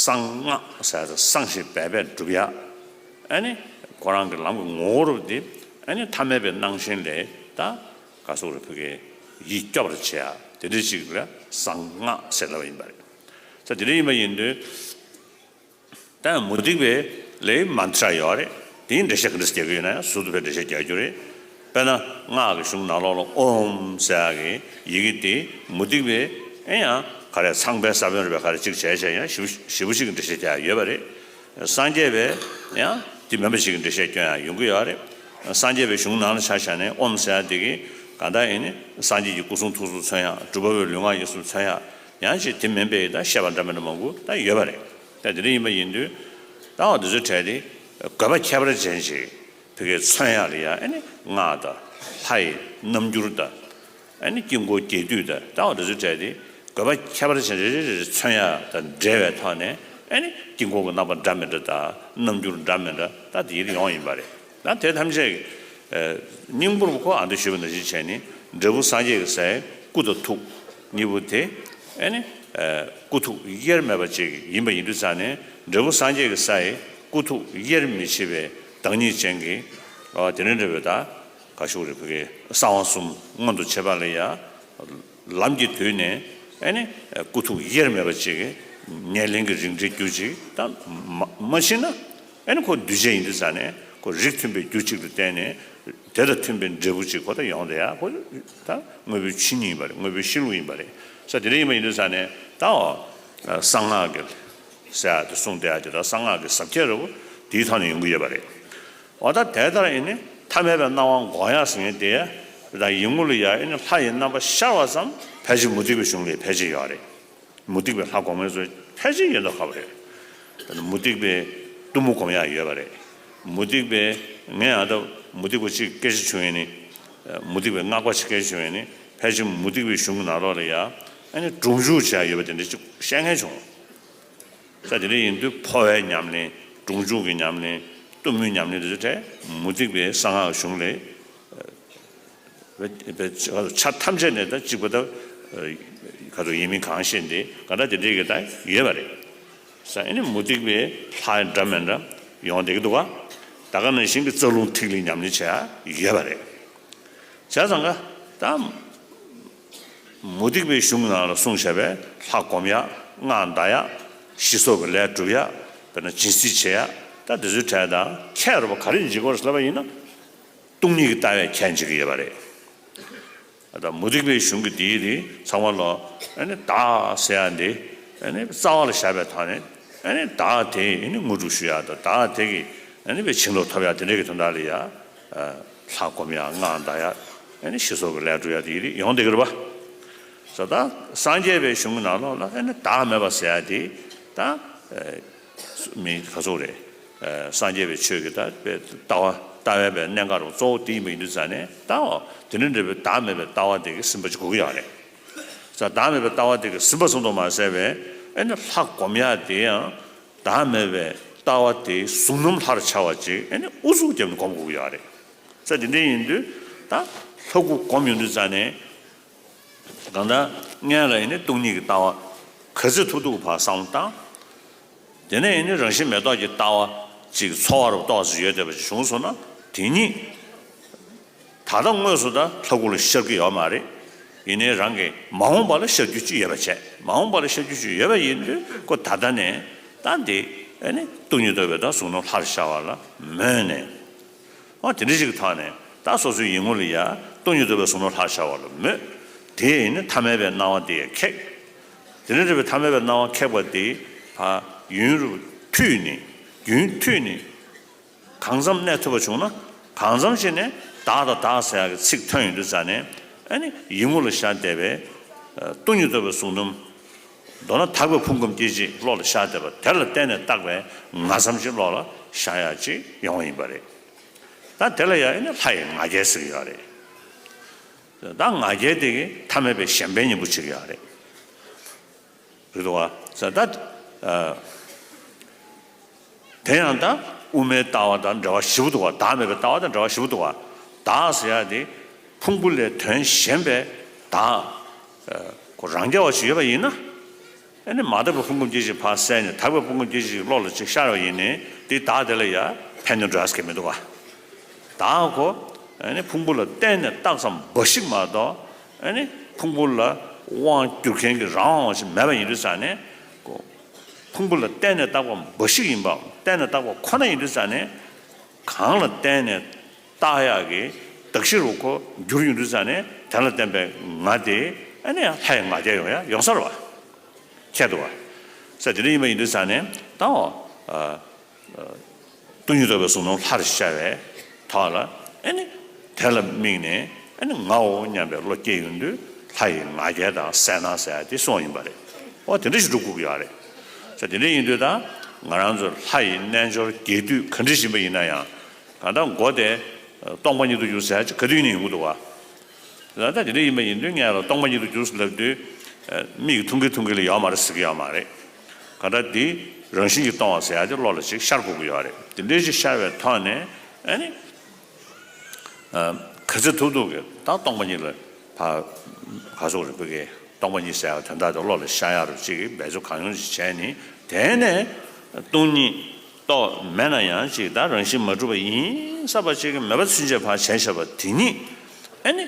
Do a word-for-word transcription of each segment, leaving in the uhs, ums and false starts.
གསང་སྔགས་ཟེར་ཡ་དང་གསང་ཞིང་སྦས་པས་སྒྲུབ་ཡ། ཨ་ནི་ཁོ་རང་གི་ལམ་གྱི་ངོ་བོ་རུ་དེ་ཨ་ནི་ཐ་མལ་པའི་སྣང་ཞེན་ལས་ད་ག་སོགས་རེ་ཕུ་གེ་ཡིད་སྐྱོབ་པར་བྱེད་ཡ་དེ་འདྲ་ཅིག་ལ་གསང་སྔགས་ཟེར་ལབ་པ་ཡིན་པ་རེད། ད་དེ་འདྲ་ཡིན་པ་ཡིན་དུས། ད་མུ་སྟེགས་པའི་ལས་མན་ཏྲ་ཡོད་རེད། དེའི་འགྲེལ་བཤད་ག་འདྲ་རྒྱག་གི་ཡོད་ན་ཡང་ཟུར་དུ་ཕར་འགྲེལ་བཤད་རྒྱག་རྒྱུ་རེད། དཔེར་ན་སྔགས་ཀྱི་གཞུང་ནང་ལོགས་ལ་ཨོམ་ཟེར་ཡག་གི་ཡི་གེ་དེ་མུ་སྟེགས་པའི་ཨེ་ཡང་ག་རེ་ཚངས་པའི་ས་བོན་རེད་པས་ག་རེ་གཅིག་བྱས་བྱས་ཡང་ཞེ་པོ་ཞེ་པོ་ཞིག་གི་འགྲེལ་བཤད་རྒྱག་ཡག་ཡོད་པ་རེད། སངས་རྒྱས་པས་ཡང་དེ་མིན་པ་ཞིག་གི་འགྲེལ་བཤད་སྐྱོན་ཡག་ཡོང་གི་ཡོད་རེད། སངས་རྒྱས་པའི་གཞུང་ནང་ལ་ཆ་བཞག་ནས་ཨོམ་ཟེར་ཡག་དེ་གི་ག་ད་ཡིན་ནི་སངས་རྒྱས་ཀྱི་སྐུ་གསུང་ཐུགས་སུ་མཚོན་ཡག་སྒྲུབ་པ་པོའི་ལུས་ངག་ཡིད་གསུམ་མཚོན་ཡག་ཡང་ཅིག་དེ་མིན་པའི་ད་བཤད་པ་འདྲ་མི་འདྲ་མང་པོ་ད་ཡོད་པ་རེད། ད་དེ་འདྲ་ཡིན་པ་ཡིན་དུས་ད་འོ་འདི་ཚོའི་གྲས་དེ་དགོས་པ་ཁྱད་པར་ཅན་ཞིག་བོད་སྐད་མཚོན་ཡག་ལ་ཡ་ཨ་ནི་སྔགས་དང་ལྷ་ཡི་རྣམ་འགྱུར་དང་ཨ་ནི་དཀྱིལ་འཁོར་རྒྱས་བསྡུས་དང་ད་འོ་འདི་ཚོའི་གྲས་དེ་དགོས་པ་ཁྱད་པར་ཅན་རེ་རེ་རེ་རེ་མཚོན་ཡག་དང་འབྲེལ་བའི་ཐོག་ནས་ཨ་ནི་དཀྱིལ་འཁོར་གྱི་རྣམ་པ་འདྲ་མི་འདྲ་དང་རྣམ་འགྱུར་འདྲ་མི་འདྲ་ད་དེ་ཡིན་ཡོང་ཡིན་པ་རེད། ད་དེ་ཐམས་ཅད་ཀྱི་སྙིང་པོར་ཁོ་ཨ་འདི་ཞུས་པ་ནང་བཞིན་བྱས་ནས་འབྲས་བུ་སངས་རྒྱས་ཀྱི་སའི་སྐུ་དང་ཐུགས་གཉིས་པོ་དེ་ཨེ་ནི་སྐུ་ཐུགས་དབྱེར་མེད་པ་ཅིག་ཡིན་པ་ཡིན་དུས་ཙང་ནས་འབྲས་བུ་སངས་རྒྱས་ཀྱི་སའི་སྐུ་ཐུགས་དབྱེར་མི་ཕྱེད་པའི་བདག་ཉིད་ཅན་གྱི་དེ་ནས་འབྲས་བུ་ད་ག་ཤུགས་རེ་ཕུ་གེ་གསང་བ་གསུམ་མངོན་དུ་བྱེད་པ་ལ་ཡ། ལམ་གྱི་དུས་ནས་ཨེ་ནི་སྐུ་ཐུགས་དབྱེར་མེད་པ་ཅིག་ཉེར་ལེན་གྱི་རིགས་འགྲེ་རྒྱུ་ཅིག་ད་མ་མ་ཕྱིན་ན་ཨེ་ནི་ཁོ་འདུས་བྱས་ཡིན་དུས་ཙང་ནས་ཁོ་རིགས་མཐུན་པའི་རྒྱུ་གཅིག་ཏུ་བསྟན་ནས་དེ་དང་མཐུན་པའི་འབྲས་བུ་ཅིག་ཁོ་ད་ཡོང་དེ་ཡ་ཁོ་ད་དངོས་པོའི་ཆོས་ཉིད་ཡིན་པ་རེད། དངོས་པོའི་གཤིས་ལུགས་ཡིན་པ་རེད། ས་དེ་འདྲ་ཡིན་པ་ཡིན་དུས་ཙང་ནས་ད་འོ་གསང་སྔགས་ཀྱི་ཟེར་ཡ་དེ་གསུངས་བསྡད་ཡ་དེ་ད་གསང་སྔགས་ཀྱི་ཟབ་ཁྱད་རེད་བོ་དེའི་ཐོག་ནས་ཡོང་གི་ཡོད་པ་རེད། འོ་ད་དེ་ལྟར་ཨེ་ནི་ཐ་མལ་པའི་སྣང་བ་འགོག་ཡག་ཟེར་མཁན་དེ་ད་ཡིད་ངོ་ལ་ཡ་ཨེ་ནི་ལྷ་ཡི་རྣམ་པ་ཤར་བ་ཙམ་ཕལ་ཆེར་མུ་སྟེགས་པའི་གཞུང་ལས་ཕལ་ཆེར་ཡོད་རེད། མུ་སྟེགས་པའི་ལྷ་སྒོམ་མཁན་ཚོ་ཕལ་ཆེར་ཡོད་མདོག་ཁ་པོ་རེད། ད་ནི་མུ་སྟེགས་པའི་གཏུམ་མོ་སྒོམ་ཡག་ཡོད་པ་རེད། མུ་སྟེགས་པའི་ངས་ཨ་ད་མུ་སྟེགས་པ་གཅིག་སྐད་ཆ་བྱུང་ཡིན་ནི། མུ་སྟེགས་པའི་སྔགས་པ་གཅིག་སྐད་ཆ་བྱུང་ཡིན་ནི་ཕལ་ཆེར་མུ་སྟེགས་པའི་གཞུང་གི་ནང་ལོགས་ལ་ཡ་ཨེ་ནི་སྒྲུབ་འཇུག་བྱེད་ཡག་ཡོད་པ་དེ་འདྲ་གཅིག་བཤད་མཁན་བྱུང་། ས་དེ་འདྲ་ཡིན་དུས་འཕོ་བའི་ཉམས་ལེན། སྒྲུབ་འཇུག་གི་ཉམས་ལེན། གཏུམ་མོའི་ཉམས་ལེན་དེ་ཚོ་གྲས་མུ་སྟེགས་པའི་གསང་སྔགས་གཞུང་ལས་ཆ་ཐམས་ཅད་ནས་ད་གཅིག་པ་ད་ག་ཚོད་ཡིན་མིན་གང་ཤེས་འདི་ག་འདྲ་དེ་འདྲའི་གི་ད་ཡོད་པ་རེད། ས་ཨེ་ནི་མུ་སྟེགས་པའི་ལྷ་འདྲ་མི་འདྲ་ཡོང་བསྡད་ཀྱི་འདུག་ག་ད་ག་ནང་བཞིན་གྱི་རྩ་རླུང་ཐིག་ལེའི་ཉམས་ལེན་བྱེད་ཡག་ཡོད་པ་རེད། བྱས་ཙང་ཀ་ད། མུ་སྟེགས་པའི་གཞུང་ནང་ལ་གསུངས་བཞག་པའི་ལྷ་སྒོམ་ཡག་སྔགས་བཟླ་ཡག་ཞི་སོགས་ཀྱི་ལས་སྒྲུབ་ཡག་དཔེར་ན་སྦྱིན་སྲེག་བྱེད་ཡག་ད་དེ་ཚོའི་གྲས་དང་ཁྱད་རོ་པ་ག་རེ་འཇིག་གོ་རེད་ལབ་པ་ཡིན་ན། སྟོང་ཉིད་ཀྱི་ལྟ་བས་ཁྱད་འཇིག་གི་ཡོད་པ་རེད། ད་མུ་སྟེགས་པའི་གཞུང་གི་དེའི་དེ་ཚང་མ་ལོ་ཨ་ནི་བདག་ཟེར་ཡག་འདི་ཨ་ནི་རྩ་བ་ལ་བཞག་པའི་ཐོག་ནས་ཨ་ནི་བདག་དེ་ཨ་ནི་དངོས་གྲུབ་ཞུ་ཡག་དང་བདག་དེ་གི་ཨ་ནི་བའི་བྱིན་རླབས་ཐོབ་ཡག་དེ་འདྲ་གི་དོན་དག་ལ་ཡ། ལྷ་སྒོམ་ཡག་སྔགས་བཟླ་ཡག་ཨ་ནི་ཞི་སོགས་ཀྱི་ལས་སྒྲུབ་ཡག་དེ་ཡི་རིགས་ཡོང་བསྡད་ཀྱི་རེད་པ། ས་ད་སངས་རྒྱས་པའི་གཞུང་གི་ནང་ལོགས་ལ་ཨ་ནི་བདག་མེད་པ་ཟེར་ཡག་དེ་ད་མི་ག་ཚོད་རེད། སངས་རྒྱས་པའི་ཆོས་ཀྱི་ད་པའི་ལྟ་བ་ལྟ་བའི་པའི་གནད་འགག་རུ་གཙོ་བོ་དེ་ཡིན་པ་ཡིན་དུས་ཙང་ནས་ད་འོ་དེ་འདྲ་འདྲ་བའི་བདག་མེད་པའི་ལྟ་བ་དེ་གི་ཟིན་པ་ཅིག་དགོས་ཀྱི་ཡོད་རེད། ས་བདག་མེད་པའི་ལྟ་བ་དེ་གི་ཟིན་པ་ཙམ་དུ་མ་ཟད་པའི་ཨ་ནི་ལྷ་སྒོམ་ཡག་དེ་ཡང་། བདག་མེད་པའི་ལྟ་བ་དེ་གཟུགས་སྣུམ་ལྷར་འཆར་བ་ཅིག་ཨ་ནི་ཨུ་ཚུགས་བརྒྱབ་ནས་སྒོམ་དགོས་ཀྱི་ཡོད་རེད། ས་དེ་འདྲ་ཡིན་དུས་ད་ལྷ་སྐུ་སྒོམ་ཡོང་དུས་ཙང་ནས་གང་ལྟར་སྔོན་ལ་ཨ་ནི་སྟོང་ཉིད་ཀྱི་ལྟ་བ་ག་ཚོད་ཐུབ་ཐུབ་ཕར་བསམ་བློ་བཏང་། དེ་ནས་ཨ་ནི་རང་བཞིན་མེད་རྟོགས་ཀྱི་ལྟ་བ་ཅིག་ཚོར་བ་རུ་རྟོགས་སུ་ཡོད་བསྡད་པ་ཅིག་བྱུང་སོང་ན་དེ་ཉིད། ད་ལྟ་དངོས་སུ་ད་ལྷ་སྐུ་ལ་ཤར་གྱི་ཡོད་མ་རེད། ཡིན་ནའི་རང་གི་མ་འོངས་པ་ལ་ཤར་རྒྱུ་ཅིག་ཡོད་པ་བྱས། མ་འོངས་པ་ལ་ཤར་རྒྱུ་ཅིག་ཡོད་པ་ཡིན་དུས་ཁོ་ད་ལྟ་ནས་ད་འདི་ཨ་ནི་སྟོང་ཉིད་རྟོགས་པའི་ད་གཟུགས་སྣང་ལྷར་ཤར་བ་ལ་མོས་ནས། ཨ་དེ་འདྲ་ཞིག་གི་ཐོག་ནས་ད་སོ་སོའི་ཡིད་ངོ་ལ་ཡ་སྟོང་ཉིད་རྟོགས་པའི་གཟུགས་སྣང་ལྷར་ཤར་བ་ལ་མོས། དེ་ཡིན་ནི་ཐ་མལ་པའི་སྣང་བ་དེ་ཡ་ཁེགས། དེ་འདྲ་རེད་པའི་ཐ་མལ་པའི་སྣང་བ་ཁེགས་པ་དེ་ཕ་ཡུན་རུ་མཐུད་ནས་རྒྱུན་མཐུད་ནས། གང་འཚམ་གནས་ཐུབ་པ་བྱུང་ན་གང་འཚམ་ཞིག་ནས་བདག་དང་བདག་ཟེར་ཡག་གི་ཚིག་ཐོན་ཡོང་དུས་ཙང་ནས་ཨ་ནི་ཡིད་ངོ་ལ་ཤར་བསྡད་པའི་སྟོང་ཉིད་རྟོགས་པའི་གཟུགས་སྣང་། མདོར་ན་དག་པའི་ཕུང་ཁམས་སྐྱེ་མཆེད་བློ་ལ་ཤར་བསྡད་པ་དེ་ལ་བརྟེན་ནས་བཏགས་པའི་ང་ཙམ་ཞིག་བློ་ལ་ཤར་ཡག་ཅིག་ཡོང་བ་ཡིན་པ་རེད། ད་དེ་ལ་ཡང་ཨ་ནི་ལྷ་ཡི་ང་རྒྱལ་ཟེར་གྱི་ཡོད་རེད། ད་ང་རྒྱལ་དེ་གི་ཐ་མལ་པའི་ཞེན་པའི་གཉེན་པོ་བྱེད་ཀྱི་ཡོད་རེད། རེད་འདུག་བ། ས་ད། དེ་ཡང་ད་དབུ་མའི་ལྟ་བ་དང་འབྲེལ་བ་ཞེ་པོ་འདུག་བ། བདག་མེད་པའི་ལྟ་བ་དང་འབྲེལ་བ་ཞེ་པོ་འདུག་བ། བདག་ཟེར་ཡག་དེ་ཕུང་པོ་ལས་དོན་གཞན་པའི་བདག་ཁོ་རང་རྐྱ་བ་ཞིག་ཡོད་པ་ཡིན་ན། ཨ་ནི་མ་དག་པའི་ཕུང་ཁམས་སྐྱེ་མཆེད་ཕར་བསལ་ནས་དག་པའི་ཕུང་ཁམས་སྐྱེ་མཆེད་ཅིག་བློ་ལ་ཅིག་ཤར་བ་ཡིན་ནའི་དེ་བདག་དེ་ལ་ཡ་ཕན་གནོད་འདྲ་ཟེར་མཁན་མི་འདུག་ག། བདག་གོ། ཨ་ནི་ཕུང་པོ་ལ་བརྟེན་ནས་བཏགས་ཙམ་འབའ་ཞིག་མ་གཏོགས། ཨ་ནི་ཕུང་པོ་ལ་དབང་བསྒྱུར་མཁན་གྱི་རང་དབང་ཞིག་མེད་པ་ཡིན་དུས་ཙང་ནས་གོ། ཕུང་པོ་ལ་བརྟེན་ནས་བཏགས་པ་འབའ་ཞིག་ཡིན་པའམ་བརྟེན་ནས་བཏགས་པ་ཁོ་ན་ཡིན་དུས་ཙང་ནས། གང་ལ་བརྟེན་ནས་བཏགས་ཡག་གི་གདགས་གཞི་རུ་ཁོ་འགྱུར་ཡོང་དུས་ཙང་ནས་དེ་ལ་བརྟེན་པའི་ང་དེ་ཨ་ནི་ལྷ་ཡི་ང་རྒྱལ་ཡོང་ཡ་ཡོང་ས་རེད་བ། ཁྱད་དུ་བ། ས་དེ་འདྲ་ཡིན་པ་ཡིན་དུས་ཙང་ནས་ད་འོ། སྟོང་ཉིད་རྟོགས་པའི་གཟུང་རྣམ་ལྷར་ཤར་བའི་ཐོག་ལ་ཨ་ནི་དེ་ལ་དམིགས་ནས་ཨ་ནི་ངའོ་སྙམ་པའི་བློ་སྐྱེ་ཡོང་དུས་ལྷ་ཡི་ང་རྒྱལ་དང་གསལ་སྣང་ཟེར་ཡ་དེ་གསུངས་ཡིན་པ་རེད། འོ་དེ་འདྲ་ཞིག་སྒྲུབ་དགོས་ཀྱི་ཡོད་རེད། ས་དེ་འདྲ་ཡིན་དུས་ད་ང་རང་ཚོ་ལྷ་ཡི་རྣལ་འབྱོར་རྒྱས་བསྡུས་ག་འདྲ་ཞིག་ཡིན་པ་ཡིན་ན་ཡང་། གང་ལྟར་མགོ་དེ་སྟོང་པ་ཉིད་དུ་གྱུར་ཟེར་ཡ་ཅིག་ག་དུས་ཡིན་ན་ཡོང་གི་འདུག་བ། ད་ལྟ་དེ་འདྲ་ཡིན་པ་ཡིན་དུས་ངས་ལ་སྟོང་པ་ཉིད་དུ་གྱུར་ཟེར་ལབ་དུས། མིག་གིས་མཐོང་གི་མཐོང་གི་ལ་ཡོད་མ་རེད་ཟེར་གི་ཡོད་མ་རེད། གང་ལྟར་འདི་རང་བཞིན་གྱིས་སྟོང་བ་ཟེར་ཡ་དེ་བློ་ལ་ཅིག་ཤར་དགོས་ཀྱི་ཡོད་རེད། དེ་འདྲའི་ཅིག་ཤར་བའི་ཐོག་ནས་ཨ་ནི། ག་ཚོད་ཐུབ་ཐུབ་ཀྱིས་ད་སྟོང་པ་ཉིད་ལ་ཕ་ག་སོགས་རིག་པའི་གི་སྟོང་པ་ཉིད་ཟེར་བ་དོན་དག་དེ་བློ་ལ་ཤར་ཡག་རུ་ཅིག་གི་འབད་རྩོལ་གང་ཡོང་ཅིག་བྱས་ནས་དེ་ནས་སྟོང་ཉིད་རྟོགས་མེད་ན་ཡང་ཅིག་ད་རང་བཞིན་མ་གྲུབ་པ་ཡིན་བསམ་པ་ཅིག་གི་མེད་པ་ཚུན་ཆད་ཕར་བྱས་བཞག་པ་དེ་ཉིད་ཨ་ནི་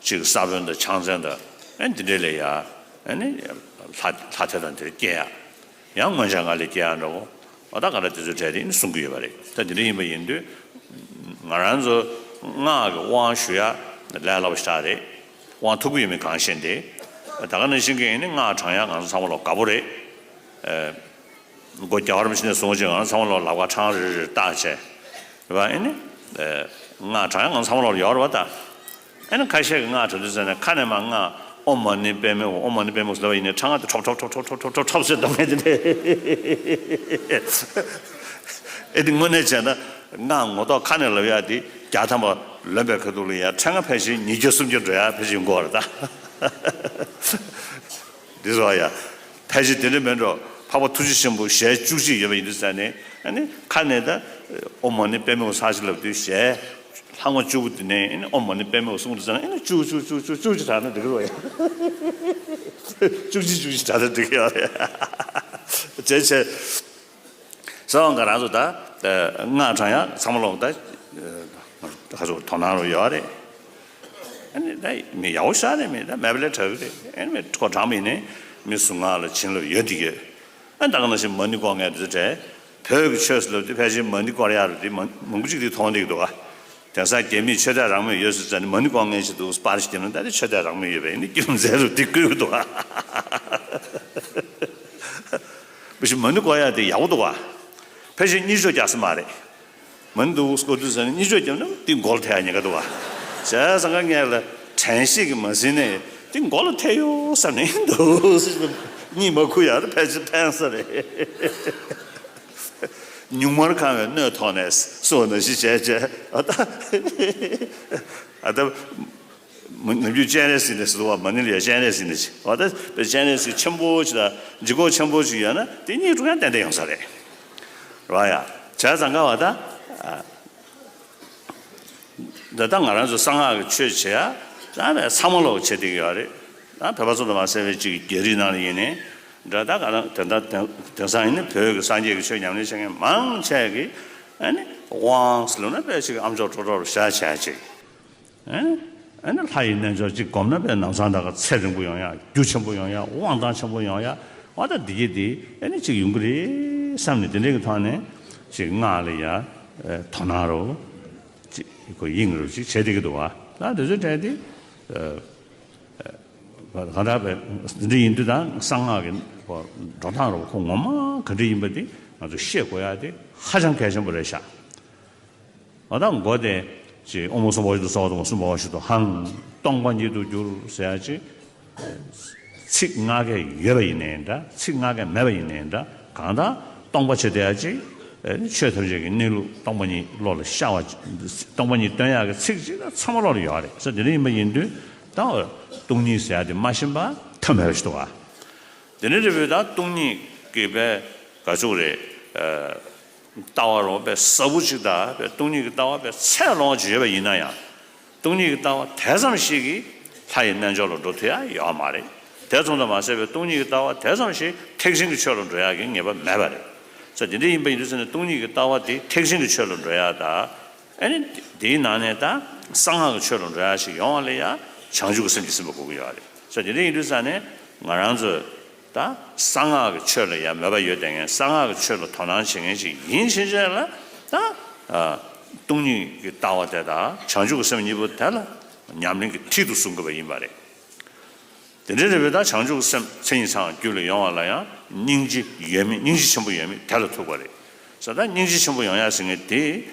ཅིག་ས་བོན་དང་ཕྱག་མཚན་དང་ཨ་ནི་འདི་འདྲས་ལ་ཡ་ཨ་ནི་ལྷ་ལྷ་དེ་དང་དེར་སྐྱེ་ཡག་ཡང་མངོན་བྱང་ལྔ་ལས་སྐྱེ་ཡག་འདྲ་བོ། འོ་ད་ག་འདྲ་དེ་ཚོའི་གྲས་དེ་ནི་གསུང་གི་ཡོད་པ་རེད། ད་དེ་འདྲ་ཡིན་པ་ཡིན་དུས། ང་རང་ཚོ་སྔགས་ཀྱི་དབང་ཞུ་ཡག་ལས་སླ་པོ་ཞིག་རེད། དབང་ཐོབ་ཀྱི་ཡོད་མེད་གང་ཤེས་ཏེ། ད་ག་ནང་བཞིན་གྱི་ནི་སྔགས་བགྲང་ཡག་ང་ཚོ་ཚང་མ་ལོག་དགའ་པོ་རེད། སྒོ་རྒྱག་པར་མི་ཤེས་ནས་བཟུང་ཅིག་ང་ཚོ་ཚང་མ་ལོག་ལག་པ་ཕྲེང་རེ་རེ་བཏགས་བྱས། རེད་བ། ཨེ་ནི། སྔགས་བགྲང་ཡག་ང་ཚོ་ཚང་མ་ལོག་ཡོད་རེད་བ་ད། ཨ་ནི་ཁ་ཤས་ཀྱིས་སྔགས་བགྲང་དུས་ཙམ་ནས་ཁ་ནས་མར་སྔགས་ཨོཾ་མ་ཎི་པདྨེ་ཧཱུྃ། ཨོཾ་མ་ཎི་པདྨེ་ཧཱུྃ་ཟེར་བ་ཡིན་ནའི་ཕྲེང་བ་དེ་ཁྲོབ་ཁྲོབ་ཁྲོབ་ཁྲོབ་ཟེར་གཏོང་མཁན་དེ་འདྲ། ཨེ་འདི་དངོས་གནས་བྱས་ན་སྔགས་ངོ་ཐོག་ཁ་ནས་ལབ་ཡག་དེ་བརྒྱ་ཐམ་པ་ལོན་པའི་ཁ་ཐུག་ལ་ཡ་ཕྲེང་བ་ཕལ་ཆེར་ཉིས་བརྒྱ་སུམ་བརྒྱ་འགྲོ་ཡག་ཕལ་ཆེར་ཡོང་གི་ཡོད་རེད་ད། འདི་ཟེར་བ་ཡ། ཕལ་ཆེར་དེ་འདྲ་མིན་འགྲོ། འཕགས་པ་ཐུགས་རྗེ་ཆེན་པོ་ཞལ་བཅུ་གཅིག་ཡོད་པ་ཡིན་དུས་ཙང་ནས་ཨ་ནི་ཁ་ནས་ད་ཨོཾ་མ་ཎི་པདྨེ་ཧཱུྃ་ཟེར་ཅིག་ལབ་དུས་ཞལ་ལྷག་མ་བཅུ་པོ་དེ་ནས་ཨ་ནི་ཨོཾ་མ་ཎི་པདྨེ་ཧཱུྃ་གསུང་དུས་ཙང་ནས་ཨ་ནི་བཅུ་བཅུ་བཅུ་བཅུ་བཅུ་གཅིག་བགྲངས་ན་འགྲིག་གི་རེད་བ་ཡ། བཅུ་གཅིག་བཅུ་གཅིག་བགྲངས་ན་འགྲིག་གི་ཡོད་རེད། བྱས་བྱས། སོང་ང་རང་ཚོ་ད་སྔགས་བགྲང་ཡག་ཚང་མ་ལོག་ད་ཁ་ཚུགས་དོ་སྣང་རུ་ཡོད་རེད། ཨ་ནི་ད་མི་ཡག་པོ་ཤ་རེད། མི་ད་མེད་པ་ལས་དྲག་གི་རེད། ཨ་ནི་མི་ཁོ་བགྲངས་པ་ཡིན་ནའི་མི་གཟུངས་སྔགས་ལ་བྱིན་རླབས་ཡོད་འདི་གས། ཨ་ད་ག་ནང་བཞིན་མ་ཎི་བསྐོར་མཁན་དེ་ཚོ་གྲས། བོད་ཀྱི་ཆོས་སུ་ལབ་དུས་ཕལ་ཆེར་མ་ཎི་བསྐོར་ཡག་རུ་དེ་མང་མང་པོ་ཅིག་དེ་མཐོང་བསྡད་ཀྱི་འདུག་ག། དེང་སང་རྒྱ་མིས་ཆོས་དད་རང་མོས་ཡོད་ཟེར་ཙང་ནི་མ་ཎི་བསྐོར་མཁན་ཞིག་འདུག་པར་ཞིག་བརྒྱབ་ན་ད་དེ་ཆོས་དད་རང་མོས་ཡོད་པའི་ནི་རྒྱུ་མཚན་རུ་དེ་བཀོད་ཀྱི་འདུག་ག། མ་གཞི་མ་ཎི་བསྐོར་ཡག་དེ་ཡག་པོ་འདུག་ག། ཕལ་ཆེར་གཉིད་ཆོག་རྒྱག་ས་མ་རེད། མ་ཎི་འདུག་སྐོར་དུས་ཟེར་ནས་གཉིད་ཆོག་བརྒྱབ་ན་དེ་མགོ་ལ་ཐེ་ཡག་ཉེན་ཁ་འདུག་བ། བྱས་ཙང་ཀ་ངས་ལ་དྲན་ཤེས་ཀྱིས་མ་ཟིན་ནས་དེ་མགོ་ལ་ཐེ་ཡོད་བསམ་ནས་འདུག་སེ་གཉིད་མ་ཁུག་ཡག་ཕལ་ཆེར་ཕན་ས་རེད། ཉུང་མར་འཁང་བའི་སྣོད་ཐོགས་ནས་སོགས་ནང་བཞིན་བྱས་བྱས་ཨ་ད་ཨ་ད། མ་ནམ་རྒྱུན་སྤྱན་རས་གཟིགས་ནས་ཟེར་བ་མ་ཎི་ལ་ཡ་སྤྱན་རས་གཟིགས་ནས་ཟེར་བ་ད་དཔེ་སྤྱན་རས་གཟིགས་ཆེན་པོ་ཅིག་དང་ལྗིད་ཁོག་ཆེན་པོ་ཅིག་ཡོད་ན་དེ་གཉིད་འཁུག་ཡག་ཏན་ཏན་ཡོང་ས་རེད། རེད་བ་ཡ། བྱས་ཙང་ཀ་བ་ད། ད་ལྟ་ང་རང་ཚོ་གསང་སྔགས་ཀྱི་ཆོས་བྱེད་ཡ་ད་ནས་ཚང་མ་ལོག་བྱེད་བསྡད་ཀྱི་ཡོད་རེད། ད་བོད་པ་ཚོ་དང་མ་ཟད་པའི་གཅིག་རྒྱ་རིགས་ནང་ལ་ཡིན་ནའི་འདྲ། ད་ག་ད་དེང་སང་དེང་སང་ཡིན་ནའི་བོད་ཀྱི་སངས་རྒྱས་ཀྱི་ཆོས་ཉམས་ལེན་བྱེད་མཁན་མང་ཆེ་གིས་ཨ་ནི་དབང་ཟེར་ལབ་ན་དཔེ་ཅིག་ཨ་མཆོག་སྤྲོ་སྤྲོ་རུ་བཞག་བྱས་ཅིག་ཨ་ནི་ལྷ་ཡི་རྣལ་འབྱོར་གཅིག་སྒོམ་ན་དཔེ་ལམ་སང་ད་ག་ཚད་རིང་པོ་ཡོང་ཡ། རྒྱུ་ཆེན་པོ་ཡོང་ཡ། དབང་ཐང་ཆེན་པོ་ཡོང་ཡ། འོ་ད་འདི་གི་འདི་ཨ་ནི་གཅིག་ཡོང་གི་རེད་བསམ་ནས་དེ་འདྲའི་གི་ཐོག་ནས་གཅིག་སྔགས་ལ་ཡ་དོ་སྣང་རུ་གཅིག་ཁོ་དབྱིངས་རུ་གཅིག་བྱས་བསྡད་ཀྱི་འདུག་བ། ད་དེ་ཚོའི་གྲས་དེ་གང་ལྟར་བས་འདི་འདྲ་ཡིན་དུས་ད་གསང་སྔགས་ཀྱི་འགྲོ་སྟངས་རུ་ཁོ་ངོ་མ་ག་འདྲ་ཡིན་པ་དེ་ང་ཚོ་ཤེས་དགོས་ཡ་དེ་ཧ་ཅང་གལ་ཆེན་པོ་རེད་ཤག་འོ་ད་མགོ་དེ་ཅིག་ཨོཾ་སྭ་བྷཱ་ཤུདྡྷ་སྭ་བྷཱ་ཏ་ཨོཾ་སྭ་བྷཱ་ཤུདྡྷ་ཧཾ། སྟོང་པ་ཉིད་དུ་གྱུར་ཟེར་ཡ་ཅིག་ཚིག་ལྔ་གས་ཡོད་པ་ཡིན་ནའི་འདྲ། ཚིག་ལྔ་གས་མེད་པ་ཡིན་ནའི་འདྲ། གང་ལྟར་སྟོང་པ་བྱེད་བསྡད་ཡ་ཅིག་ཆོས་ཐམས་ཅད་ཀྱི་གནས་ལུགས་སྟོང་པ་ཉིད་བློ་ལ་ཤར་བ། སྟོང་པ་ཉིད་སྟོན་ཡག་གི་ཚིག་ཅིག་ད་ཚང་མ་བློ་ལ་ཡོད་རེད། ས་དེ་འདྲ་ཡིན་པ་ཡིན་དུས་ད་སྟོང་ཉིད་ཟེར་ཡ་དེ་མ་ཤེས་པ་ཐབས་མེད་པ་ཞིག་འདུག་བ། དེ་ནས་རེད་པས་ད་སྟོང་ཉིད་ཀྱི་པའི་ག་ཚོད་རེད། ལྟ་བ་རོ་པའི་ཟབ་པོ་ཅིག་དང་པའི་སྟོང་ཉིད་ཀྱི་ལྟ་བ་པའི་ཚད་ལོངས་ཀྱི་ཡོད་པ་ཡིན་ན་ཡང་། སྟོང་ཉིད་ཀྱི་ལྟ་བ་དེ་ཙམ་ཞིག་གིས་ལྷ་ཡི་རྣལ་འབྱོར་ལ་འགྲོ་ཐུབ་ཡ་ཡོད་མ་རེད། དེ་ཙམ་དུ་མ་ཟད་པའི་སྟོང་ཉིད་ཀྱི་ལྟ་བ་དེ་ཙམ་ཞིག་ཐེག་ཆེན་གྱི་ཆོས་ལ་འགྲོ་ཡག་གི་ངེས་པ་མེད་པ་རེད། ས་དེ་འདྲ་ཡིན་པ་ཡིན་དུས་ཙམ་ནས་སྟོང་ཉིད་ཀྱི་ལྟ་བ་དེ་ཐེག་ཆེན་གྱི་ཆོས་ལ་འགྲོ་ཡག་དང་། ཨ་ནི་དེའི་ནང་ནས་ད་གསང་སྔགས་ཀྱི་ཆོས་ལ་འགྲོ་ཡག་ཞིག་ཡོང་བ་ལ་ཡང་བྱང་ཆུབ་ཀྱི་སེམས་ཀྱིས་ཟིན་པ་དགོས་ཀྱི་ཡོད་རེད། ས་དེ་འདྲ་ཡིན་དུས་ཙམ་ནས་ང་རང་ཚོས་ད་གསང་སྔགས་ཀྱི་ཆོས་ལ་ཡང་མོས་པ་ཡོད་དེ་ངས་གསང་སྔགས་ཀྱི་ཆོས་ལ་དོ་སྣང་བྱེད་མཁན་ཞིག་ཡིན་ཕྱིན་ཆད་ལ་ད་སྟོང་ཉིད་ཀྱི་ལྟ་བ་དེ་དང་བྱང་ཆུབ་ཀྱི་སེམས་གཉིས་པོ་དེ་ལ་ཉམས་ལེན་གྱི་མཐིལ་དུ་བཟུང་དགོས་པ་ཡིན་པ་རེད། དེ་འདྲའི་རེ་བའི་ད་བྱང་ཆུབ་སེམས་མཚན་ཉིད་ཚང་རྒྱུད་ལ་ཡོང་བ་ལ་ཡང་སྙིང་རྗེ་ཡོད་མེད་སྙིང་རྗེ་ཆེན་པོ་ཡོད་མེད་དེ་ལ་ཐུག་པ་རེད། ས་ད་སྙིང་རྗེ་ཆེན་པོ་ཡོང་ཡ་ཟེར་མཁན་དེ་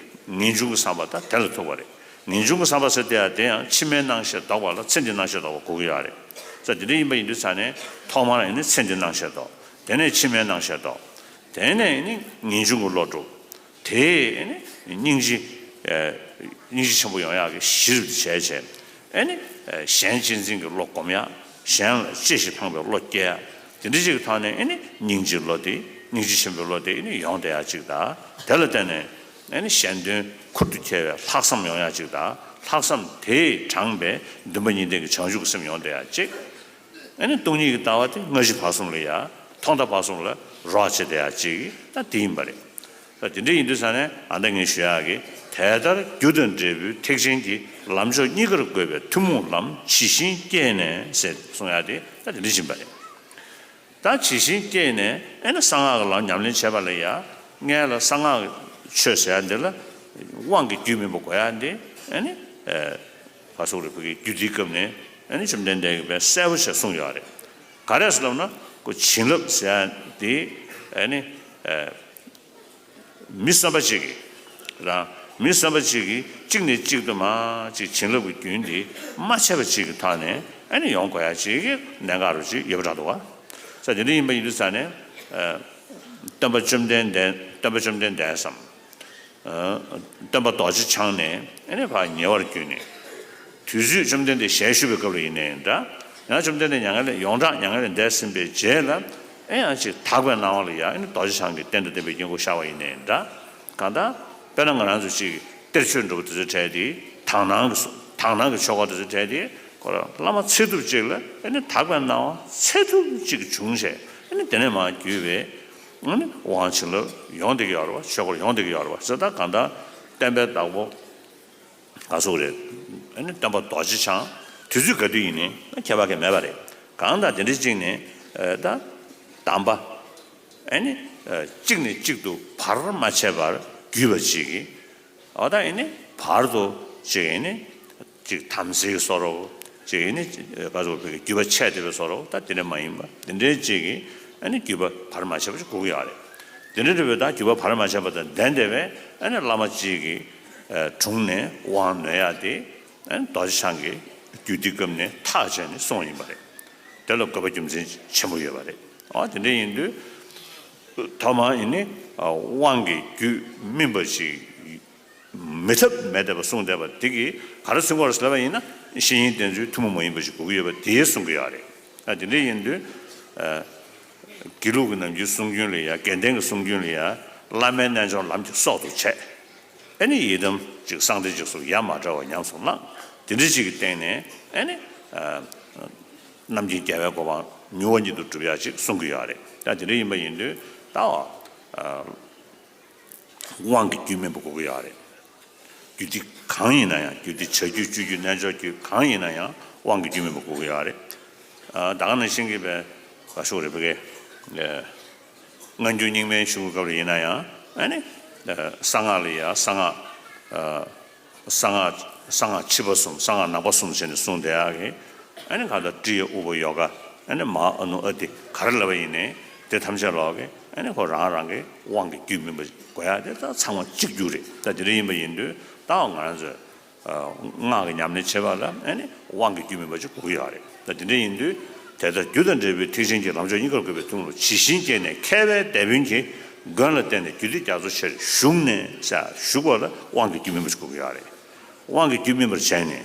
ངེས་འབྱུང་གི་བསམ་པ་ད་དེ་ལ་ཐུག་པ་རེད། ངེས་འབྱུང་གི་བསམ་པ་ཟེར་དེ་ཡང་དེ་ཡང་ཕྱི་མའི་སྣང་ཤས་ལྡོག་པ་ལ་ཚེ་འདིའི་སྣང་ཤས་ལྡོག་པ་དགོས་ཀྱི་ཡོད་རེད། ས་དེ་འདྲ་ཡིན་པ་ཡིན་དུས་ས་ནས་ཐོག་མར་ཡིན་ནི་ཚེ་འདིའི་སྣང་ཤས་ལྡོག་དེ་ནས་ཕྱི་མའི་སྣང་ཤས་ལྡོག་དེ་ནས་ཡིན་ནི་ངེས་འབྱུང་གི་བློ་འགྲུབ། དེས་ཨེ་ནི་སྙིང་རྗེ་ཨེ་སྙིང་རྗེ་ཆེན་པོ་ཡོང་ཡག་གི་གཞི་རུ་བྱས་བྱས། ཨེ་ནི་ཨེ་གཞན་གཅེས་འཛིན་གྱི་བློ་སྒོམ་ཡག་གཞན་ལ་གཅེས་ཤིང་ཕངས་པའི་བློ་སྐྱེ་ཡག་དེ་འདྲ་ཅིག་གི་ཐོག་ནས་ཨེ་ནི་སྙིང་རྗེའི་བློ་དེ་སྙིང་རྗེ་ཆེན་པོའི་བློ་དེ་ཨེ་ནི་ཡོང་བསྡད་ཡག་ཅིག་དང་། དེ་ལ་བརྟེན་ནས་ཨེ་ནི་གཞན་དོན་ཁུར་དུ་འཁྱེར་བའི་ལྷག་བསམ་ཡོང་ཡག་ཅིག་དང་། ལྷག་བསམ་དེས་དྲངས་པའི་འདུན་པ་གཉིས་ལྡན་གྱི་བྱང་ཆུབ་ཀྱི་སེམས་ཡོང་བསྡད་ཡག་ཅིག་ཨ་ནི་སྟོང་ཉིད་ཀྱི་ལྟ་བ་དེ་སྔ་ཕྱི་བར་གསུམ་ལ་ཡ། ཐོག་མཐའ་བར་གསུམ་ལ་རོགས་བྱེད་བསྡད་ཡ་གཅིག་ད་དེ་ཡིན་པ་རེད། ད་དེ་འདྲ་ཡིན་དུས་ས་ནས་ཨ་ད་ངས་ཞུ་ཡག་གི་དེ་ལྟར་རྒྱུ་དང་འབྲས་བུའི་ཐེག་ཆེན་གྱི་ལམ་མཆོག་གཉིས་ཀར་བཀོད་པའི་ཐུན་མོང་ལམ་ཇི་བཞིན་བསྐྱེད་ནས་ཟེར་གསུང་ཡག་དེ་ད་དེ་འདྲ་ཡིན་པ་རེད། ད་ཇི་བཞིན་བསྐྱེད་ནས་ཨ་ནི་གསང་སྔགས་ཀྱི་ལམ་ཉམས་ལེན་བྱེད་པ་ལ་ཡ། སྔོན་ལ་གསང་སྔགས་ཀྱི་ཆོས་ཟེར་ཡ་འདི་ལ་དབང་གི་རྒྱུད་སྨིན་པ་དགོས་ཡ་འདི་ཨ་ནི་ཨེ་བ་སོགས་རེ་བོད་ཀྱི་རྒྱུད་སྡེའི་སྐབས་ནས་ཨ་ནི་བཅོམ་ལྡན་འདས་ཀྱིས་དཔེ་གསལ་པོ་བྱས་གསུངས་ཡོད་རེད། ག་རེ་ཟེར་ལབ་ན་ཁོ་བྱིན་རླབས་ཟེར་ཡ་འདི་ཨ་ནི་ཨེ་མི་བསམ་པ་ཅིག་གིས་རང་མི་བསམ་པ་ཅིག་གིས་གཅིག་ནས་གཅིག་ཏུ་མར་ཅིག་བྱིན་རླབས་ཀྱི་རྒྱུན་འདི་མ་ཆད་པ་ཅིག་གི་ཐོག་ནས་ཨ་ནི་ཡོང་དགོས་ཡ་ཅིག་གི་གནད་འགག་རུ་ཅིག་ཡོད་པ་འདྲ་འདུག་བ། ས་དེ་འདྲ་ཡིན་པ་ཡིན་དུས་ས་ནས་ཨ་སྟོན་པ་བཅོམ་ལྡན་འདས་སྟོན་པ་བཅོམ་ལྡན་འདས་སམ། ཨ་སྟོན་པ་རྡོ་རྗེ་འཆང་ནས་ཨ་ནི་ཕར་ཉེ་བར་བརྒྱུད་ནས། དུས་ཚོད་བཅོམ་ལྡན་འདས་ཞལ་བཞུགས་པའི་སྐབས་ལ་ཡིན་ནའི་འདྲ། ཡང་བཅོམ་ལྡན་འདས་མྱ་ངན་ལས་ཡོངས་གྲགས་མྱ་ངན་ལས་འདས་ཟིན་པའི་རྗེས་ལ་ཨེ་ཡང་ཅིག་དག་པའི་སྣང་བ་ལ་ཡང་ཨ་ནི་རྡོ་རྗེ་འཆང་གི་རྟེན་དང་ལྡན་པའི་སྐྱེ་དགུ་ཤར་བ་ཡིན་ནའི་འདྲ། གང་ལྟར་དཔེར་ན་ང་རང་ཚོ་ཅིག་གཏེར་ཆོས་འདྲ་པོ་དེ་ཚོ་བྲལ་ཏེ་དག་སྣང་གི་སོ་དག་སྣང་གི་ཆོས་འཁོར་དེ་ཚོ་བྲལ་ཏེ་ཁོ་རང་བླ་མ་ཚེ་ཐུབ་ཅིག་ལ་ཨེ་ནི་དག་པའི་སྣང་བ་ཚེ་ཐུབ་ཅིག་བྱུང་བྱས་ཨེ་ནི་དེ་ནས་མར་བརྒྱུད་པའི་ཨ་ནི་དབང་བྱིན་རླབས་ཡོང་བསྡད་ཀྱི་ཡོད་རེད་བ། ཆོས་འཁོར་ཡོང་བསྡད་ཀྱི་ཡོད་རེད་བ། ཟེར་ད་གང་ལྟར་བསྟན་པའི་བདག་པོ་ག་སོགས་རེད། ཨ་ནི་སྟོན་པ་རྡོ་རྗེ་འཆང་དུས་ཚོད་ག་དུས་ཡིན་ནའི་ཁྱད་པར་གང་མེད་པ་རེད། གང་ལྟར་དེ་འདྲ་གཅིག་ནས་ཨ་ད་གདམས་པ་ཨ་ནི་ཨ་གཅིག་ནས་གཅིག་ཏུ་བར་མ་ཆད་པར་བརྒྱུད་པ་ཅིག་གིས་ཨ་ད་ཨ་ནི་བར་དུ་ཅིག་ཨ་ནི་ཅིག་དམ་ཚིག་གི་བཟོ་འདྲ་ཅིག་ཨ་ནི་ག་སོགས་པའི་བརྒྱུད་པ་ཆད་བསྡད་པའི་བཟོ་འདྲ་ད་དེ་འདྲ་མ་ཡིན་པ་དེ་འདྲའི་ཅིག་གིས་ཨ་ནི་བརྒྱུད་པ་བར་མ་ཆད་པ་ཅིག་དགོས་ཀྱི་ཡོད་རེད། དེ་འདྲ་རེད་པས་ད་བརྒྱུད་པ་བར་མ་ཆད་པ་དང་ལྡན་བསྡད་པའི་ཨ་ནི་བླ་མ་གཅིག་གི་ཨ་དྲུང་ནས་དབང་ནོད་ཡ་དེ་ཨ་ནི་རྡོ་རྗེ་འཆང་གིས་རྒྱུད་སྡེའི་སྐབས་ནས་ཐག་བཅད་ནས་གསུངས་ཡིན་པ་རེད། དེ་ལ་དགོས་པ་རྒྱུ་མཚན་ཆེན་པོ་ཡོད་པ་རེད། ཨ་དེ་འདྲ་ཡིན་དུས་ཐོག་མར་ཡིན་ནི་ཨ་དབང་གི་རྒྱུད་སྨིན་པ་ཞིག་མེད་ཐབས་མེད་བསྡད་པ་གསུངས་བསྡད་པ་དེ་གིས་ག་རེ་མཚོན་གྱི་ཡོད་རེད་ཟེར་ལབ་པ་ཡིན་ན་བཤེས་གཉེན་བསྟེན་ཚུལ་ཐུན་མོང་མ་ཡིན་པ་ཞིག་དགོས་ཀྱི་ཡོད་པ་དེ་གསུང་གི་ཡོད་རེད། ཨ་དེ་འདྲ་ཡིན་དུས་ཨ་དགེ་ལུགས་ཀྱི་ནམ་རྒྱུན་གསུང་རྒྱུན་ལ་ཡ་དགེ་ལྡན་གྱི་གསུང་རྒྱུན་ལ་ཡ་བླ་མའི་རྣལ་འབྱོར་ལམ་གྱི་སྲོག་ཏུ་བྱས། ཨ་ནི་ཡི་དམ་གཅིག་གསང་བདེ་གཅིག་སོགས་ཡ་མ་བྲལ་བ་ཉམས་སུ་བླངས། དེ་འདྲ་གཅིག་གི་སྟེང་ནས་ཨ་ནི་ཨ་རྣམ་མཁྱེན་རྒྱལ་བའི་གོ་འཕང་མྱུར་བ་ཉིད་དུ་འགྲུབ་ཡ་གཅིག་གསུང་གི་ཡོད་རེད། ད་དེ་འདྲ་ཡིན་པ་ཡིན་དུས་ད་ཨ་དབང་གི་རྒྱུད་སྨིན་པ་དགོས་ཀྱི་ཡོད་རེད། རྒྱུད་སྡེ་གང་ཡིན་ན་ཡང་རྒྱུད་སྡེ་བྱ་རྒྱུད་སྤྱོད་རྒྱུད་རྣལ་འབྱོར་རྒྱུད་གང་ཡིན་ན་ཡང་དབང་གི་རྒྱུད་སྨིན་པ་དགོས་ཀྱི་ཡོད་རེད། ཨ་ད་ག་ནང་བཞིན་གྱི་བའི་ག་ཤོག་རེད་བ་གས། ཨ་སྔ་འགྱུར་རྙིང་མའི་གཞུང་གི་སྐབས་ལ་ཡིན་ན་ཡང་ཨ་ནི་ཨ་གསང་སྔགས་ལ་ཡ་གསང་སྔགས་ཨ་གསང་སྔགས་གསང་སྔགས་ཕྱི་པ་གསུམ་གསང་སྔགས་ནང་པ་གསུམ་བྱས་ནས་གསུངས་བསྡད་ཡག་གི་ཨ་ནི་གང་ལྟར་ཀྲི་ཡ་ཨུ་པ་ཡོ་ག་ཨ་ནི་མ་ཨ་ནུ་ཨ་ཏི་ག་རེ་ལབ་པ་ཡིན་ནའི་དེ་ཐམས་ཅད་ལོག་གི་ཨ་ནི་ཁོ་རང་རང་གི་དབང་གི་རྒྱུད་སྨིན་པ་དགོས་ཡག་དེ་ད་ཚང་མ་གཅིག་གྱུར་རེད། ད་དེ་འདྲ་ཡིན་པ་ཡིན་དུས་ད་ང་རང་ཚོས་ཨ་སྔགས་ཀྱི་ཉམས་ལེན་བྱེད་པ་ལ་ཨ་ནི་དབང་གི་རྒྱུད་སྨིན་པ་ཅིག་དགོས་ཀྱི་ཡོད་རེད། ད་དེ་འདྲ་ཡིན་དུས་དེ་ལྟར་རྒྱུ་དང་འབྲས་བུའི་ཐེག་ཆེན་གྱི་ལམ་མཆོག་གཉིས་ཀར་བཀོད་པའི་ཐུན་མོང་ལམ་ཇི་བཞིན་བསྐྱེད་ནས་མཁས་པའི་དེད་དཔོན་གྱི་མགོན་ལ་བརྟེན་ནས་རྒྱུད་སྡེ་རྒྱ་མཚོ་ཆེར་ཞུགས་ནས་ཟེར་ཞུགས་པ་ལ་དབང་གི་རྒྱུད་སྨིན་པ་ཅིག་དགོས་ཀྱི་ཡོད་རེད། དབང་གི་རྒྱུད་སྨིན་པར་བྱས་ནས།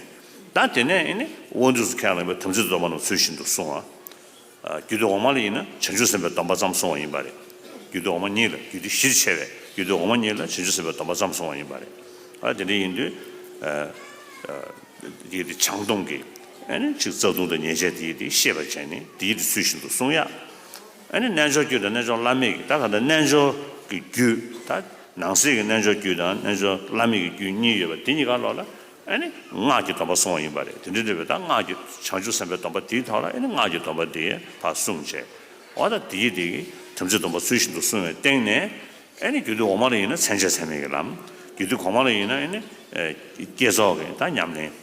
ད་དེ་ནས་ཨེ་ནི་དབང་དུས་སུ་ཁས་བླངས་པའི་དམ་ཚིག་ཏུ་རྫོགས་པ་རྣམས་ཚུལ་བཞིན་དུ་བསྲུང་བ། ཨ་རྒྱུད་སྡེ་འོག་མ་ལ་ཡིན་ན་བྱང་ཆུབ་སེམས་དཔའི་སྡོམ་པ་ཙམ་བསྲུང་བ་ཡིན་པ་རེད། རྒྱུད་སྡེ་འོག་མ་གཉིས་ལ་རྒྱུད་སྡེ་བཞིར་ཕྱེ་བའི་རྒྱུད་སྡེ་འོག་མ་གཉིས་ལ་བྱང་ཆུབ་སེམས་དཔའི་སྡོམ་པ་ཙམ་བསྲུང་བ་ཡིན་པ་རེད། ཨ་དེ་འདྲ་ཡིན་དུས་ཨ་ཨ་དེ་དེ་བྱང་སྡོམ་གྱི་ ཨ་ནི་ཅིག་རྩ་ལྟུང་དང་ཉེས་བྱས་དེ་ཡི་དེ་ཤེས་པར་བྱས་ནས་དེ་ཡི་དེ་ཚུལ་བཞིན་དུ་བསྲུང་ཡ། ཨ་ནི་རྣལ་འབྱོར་རྒྱུད་དང་རྣལ་འབྱོར་བླ་མེད་ཀྱི་ད་ག་ད་རྣལ་འབྱོར་གྱི་རྒྱུད་ད་ནང་གསེས་ཀྱི་རྣལ་འབྱོར་རྒྱུད་དང་རྣལ་འབྱོར་བླ་མེད་ཀྱི་རྒྱུད་གཉིས་ཡོད་པ་དེ་གཉིས་ཀ་ལོག་ལ་ཨ་ནི་སྔགས་ཀྱི་སྡོམ་པ་སྲུང་བ་ཡིན་པ་རེད། དེ་འདྲ་འདྲ་བའི་ད་སྔགས་ཀྱི་བྱང་ཆུབ་སེམས་དཔའི་སྡོམ་པ་དེའི་ཐོག་ལ་ཨ་ནི་སྔགས་ཀྱི་སྡོམ་པ་དེ་ཕར་བསྲུང་བྱས། འོ་ད་དེ་ཡི་དེ་གི་དམ་ཚིག་སྡོམ་པ་ཚུལ་བཞིན་དུ་བསྲུང་བའི་སྟེང་ནས། ཨ་ནི་རྒྱུད་སྡེ་འོག་མ་ལ་ཡིན་ན་མཚན་བཅས་ཚད་མེད་ཀྱི་ལམ། རྒྱུད་སྡེ་གོང་མ་ལ་ཡིན་ན་ཨ་ནི་ཨེ་བསྐྱེད་རྫོགས་ཀྱི་ད་ཉམས་ལེན།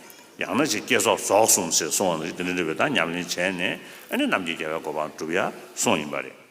ཡང་ན་ཅིག་བསྐྱེད་རྫོགས་རྫོགས་གསུམ་ཞེས་གསུངས་པ་ནང་བཞིན་དེ་འདྲ་འདྲ་བའི་ད་ཉམས་ལེན་བྱས་ནས་ཨ་ནི་རྣམ་མཁྱེན་རྒྱལ་བའི་གོ་འཕང་སྒྲུབ་ཡ་གསུངས་ཡིན་པ་རེད།